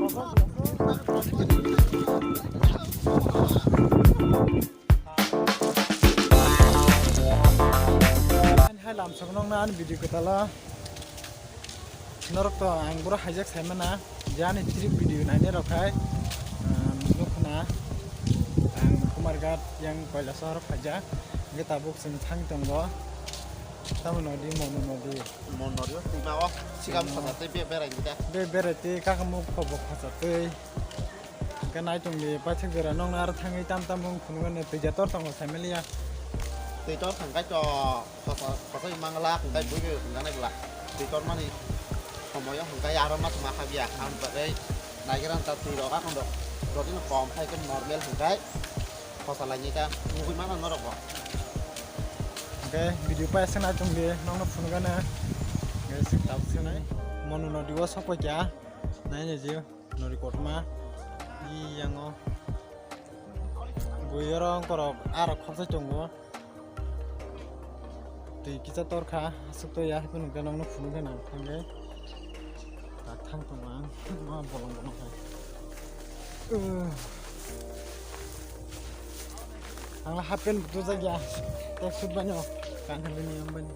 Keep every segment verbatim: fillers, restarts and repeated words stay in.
Hai lamsok nokno ani video kwtalo. Norok to ang boro haijak saimana je ani trip video nainai rok hai, ah, nukna ang Kumarghat yang Koilasahar phaijak, hingke tabuk chwng thang tongo, tamo nodi Monu nodi. Mon norio twi ma o sikam sata tei be berai ni da. Be berai tei kakamuk kobok phacha twi. Hingke naitung di paithak jora nokno aro thangwi tam tam wng phunukgani twi ja tor tongo saimaliya. Twi tor thangkai to khosa khosa mangla hingkai bui bui hwnjanai bwla. Twi tor mani somoyo hingkai aro ma tongma kha biya ang bagwi naigra ta twi rok akhon rok rotino kom khai khe normal hingkai khosa lainai ta nugui mano norok bo. Hingke video paisa naitung di nokno phunukgani. Hingke sing tabuk sanai Monu nodi o sok paikha nainai je. Nori kotorma. Iyango. Bui oro ongkorok arok khopsai tongo. Twi kisa torkha, aswk to ya, haikhe nokno phunukgwi nang thangwi. Tak thang tongo ang, ma bolong bolong hai. Uh. Ang half pant bo tujak ya, track suit baino, kanthal bini yang bani.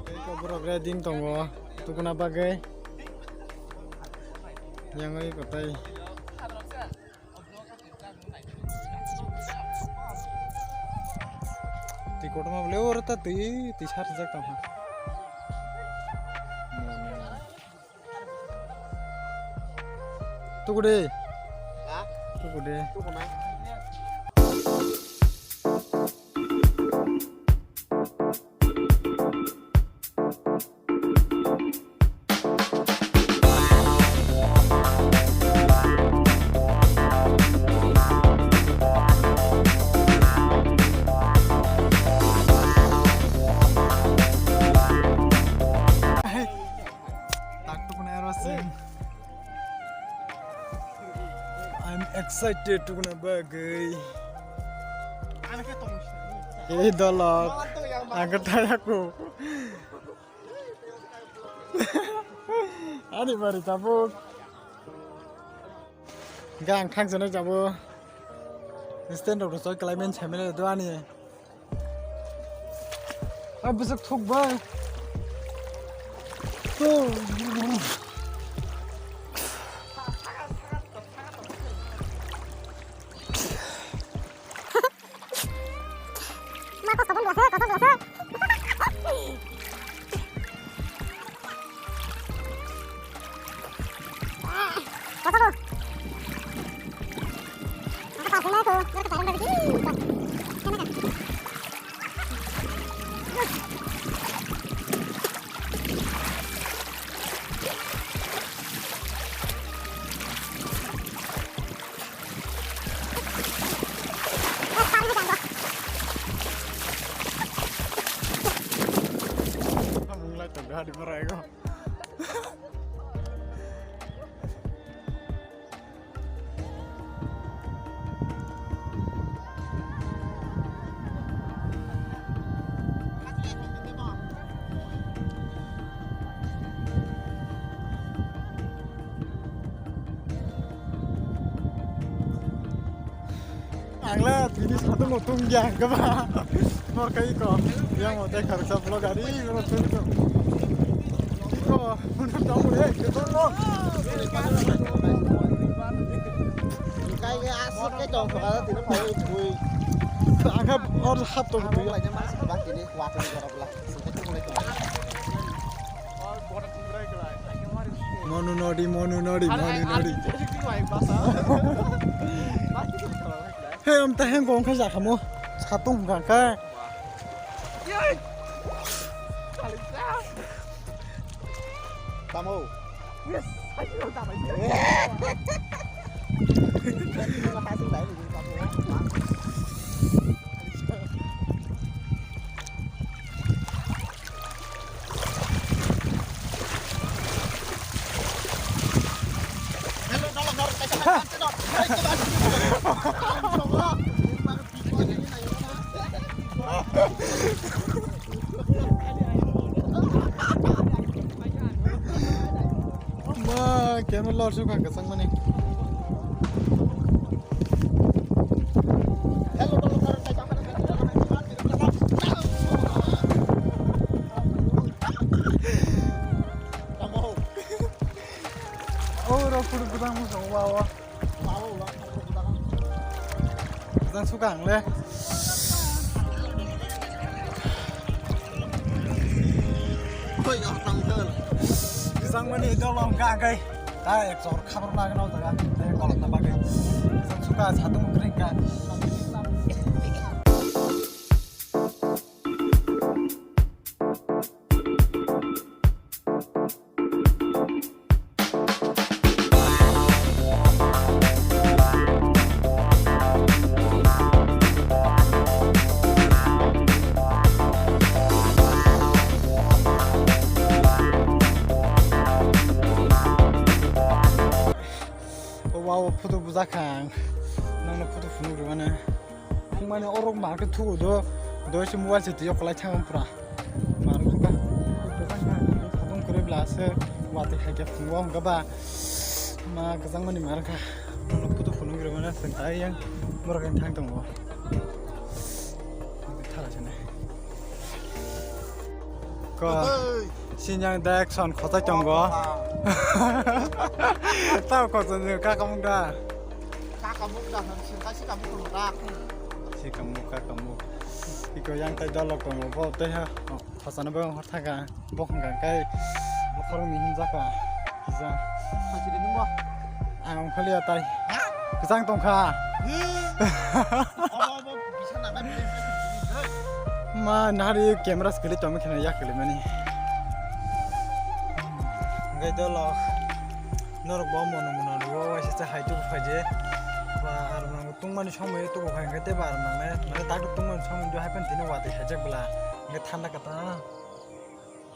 Tei borok ready wng tongo. Tukuna bagwi. Yang oi kotai. Twi kotorma bole oro ta twi, twi sar jak tong ha. Tukude. Ha? Tukude. Tukuna. Tak tukuna ero sing. I'm excited tukuna bagwi. Hei dolok, ang khe thai aku. Ani bari tabuk. Gang thang sene jabo. Stand rok rosoi climate chamele do ani. Ai bwswk thuk bai. Ma kosto bong bose, kosto bong bose. Kosto bong. Maka pakai na ko, mereka pakai lagi. Kenapa? Mung lai tong gari marai ko. Ang le bini satung no tung ya, hingke ba. Mor kai ko. Yang mo te kharsa vlog ari, mo tung ko. Iko, mo tung ko, eh, ke tung ko. Kai ke asuk ke tung ko, ada tidak mau kui. Ang ke or hap to kui. Lai jam masih bak ini, kuat ini kalau belah. Monu nodi, monu nodi, monu nodi. Hey, am ta heng gong kha jakha mo. Satung gong kha. Tamo. Ma, Camera lor sukha kwchangmani. Oh, rok photo bwtang bwskango, wow, wow. Bwsang sukha ang le. Kwchangmani dolo hwnkha khe ta ek jor khabar bagwi no jaga, tei kolokna bagwi. Bwsang sukha satung kwrwi kha. O wow, photo bujak kha ang. Nangno photo phunuk rwmani. Thwngmani orok ma khe thugo do. Doi se mobile se twi kwlai thang pura. Mar kha. Photo kwrwi bla se watwi hai khe phungo hwnkha ba. Ma kwchangmani mar kha. Nangno photo phunuk rwmani swng tai yang. Borok yang thang tongo. Thala sene. Ko. Hey. Sinyang da action khochai tongo. Tao khochai ni kakamung da. Kakamung da, han sin kasi kamung da. Si kamung, kakamung. Iko yang tai dolok tongo, bo tei ha. Oh, khochana bo hor thaga. Bo hwnka kai. Bo khorong ni himjaka. Kisa. Ang phaliya tai. Kwchang tongkha. Ma nari camera sekali tongmi kheno yak kali mani. Hwnkhe dolo norok bo mono mono rwo waisa cha hai tubu phaidi. Ba ar nang tungmani somoi tubu phai hwnkhe tei ba ar nangnai mane tak tungmani somoi do hai phano tini watwi khaijak bwla. Hwnkhe thanda kata.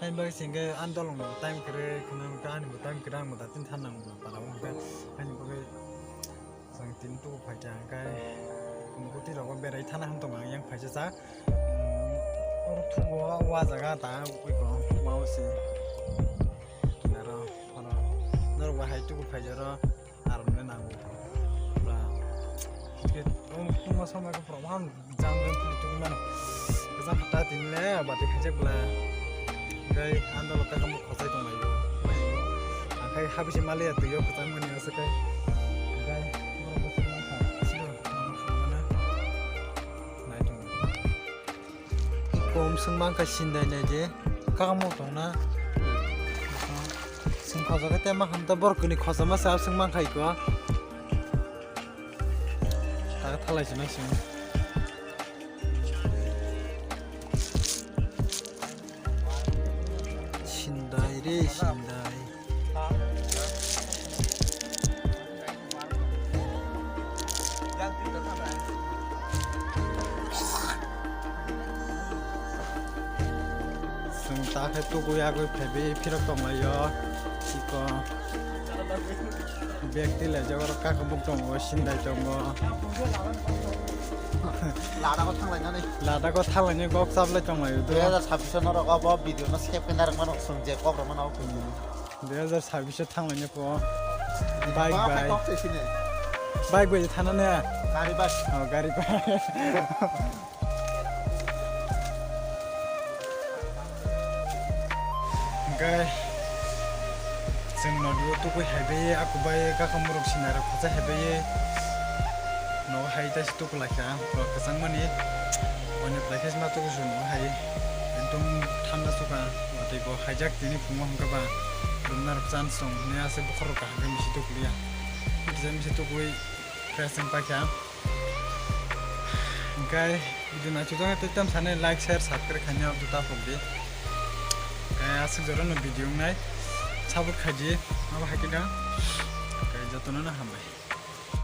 Haini bagwi se hwnkhe ani dolong bo time kwrwi khwnwi hwnkhe ani bo time kwrwi ang bo datin than nang bo para o hwnkhe haini bagwi chwng tini tubu phai kha hwnkhe nugo twi rogo berai thana ham tongo ang yang phaisa cha oro thugo o jaga ta ui ko ma o se kinaro oro norok bo hai tubu phai jaro. Aroni nango. Bla. Ke tong tong sama ke proman jam jam pili tong mano. Kesa kata tin le bati khajak bla. Gai ando lokta kamu khosai tong layo. Akai habisi mali ya tuyo khosai mani asa kai. Gai bro khosai mangkha. Sino mama khosai mana. Nai tong. Kom swng mangkha sindai nai je. Kamo tongna. Swng khajak te ma hamta borok kuni khosama sa swng mangkha iko. Ta thalai sina swng. Sindai re sindai. Chwng ta khe tuku yagwi phaiwi phirok tonglaio. Chikon bag tilaijak, oro kakamuk tongo, sindai tongo. Ladakh o thanglainani. Ladakh o thanglainani kok chaplai tonglaio. Dui hazar sabbish o norok obo video no save khe narwkmano, chwng je kok rwmano. Dui hazar sabbish o thanglainai po. Bike bai. Bike bai thana ne? Gari bai. Oh, gari bai. Hwnkhe chwng nodio tukui haibai, akubai kakamurok sinarok khachai haibai. Nogo hai tai se tuku laikha, borok kwchangmani. Oni plaikhe ma tuku chwng nogo hai. Ekdom thanda chukha, watwi bo haijak tini phungo hwnkhe ba. Dumnarok chan chwng hwnwi aswk bokhorok kaham khe misi tukuliya. Misi tukui fresh wng paikha. Hwnkhe video naithotok tei tam sani like, share, subscribe khaina abo ta phok di. Hwnkhe aswk jora no video wngnai support khaidi, abo hai khe da. Hwnkhe jotono no hambai.